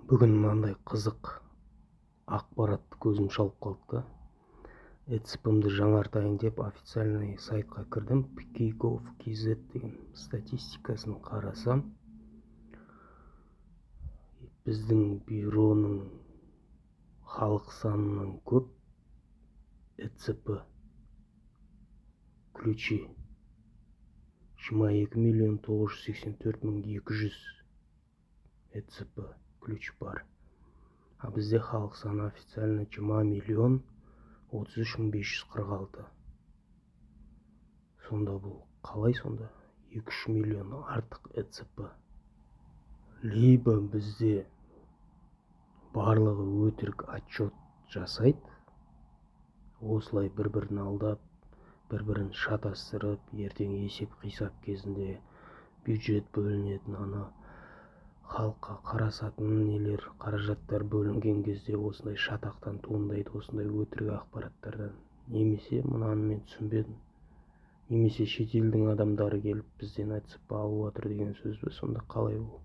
Бүгін мынандай қызық ақпаратты көзім шалып қалды да. ЭЦП-мді жаңартайын деп официальный сайтқа кірдім, pk.gov.kz деген. Статистикасын қарасам, біздің бюроның халық санынан көп ЭЦП ключи: 22 984 200 ЭЦП ключ бар. А бізде халық саны официально 20 033 546. Сонда бұл қалай? Сонда 2-3 миллион артық ЭЦП. Либо бізде барлығы өтірік отчет жасайды, осылай бір бірін алдап, бір бірін шатастырып, ертең есеп қисап кезінде бюджет бөлінетін, ана халыққа қарасатын нелер, қаражаттар бөлінген кезде осындай шатақтан туындайды, осындай өтірік ақпараттардан. Немесе мынаны мен түсінбедім, немесе шетелдің адамдары келіп, бізден ЭЦП алып жатыр деген сөз бе сонда? Қалай ол?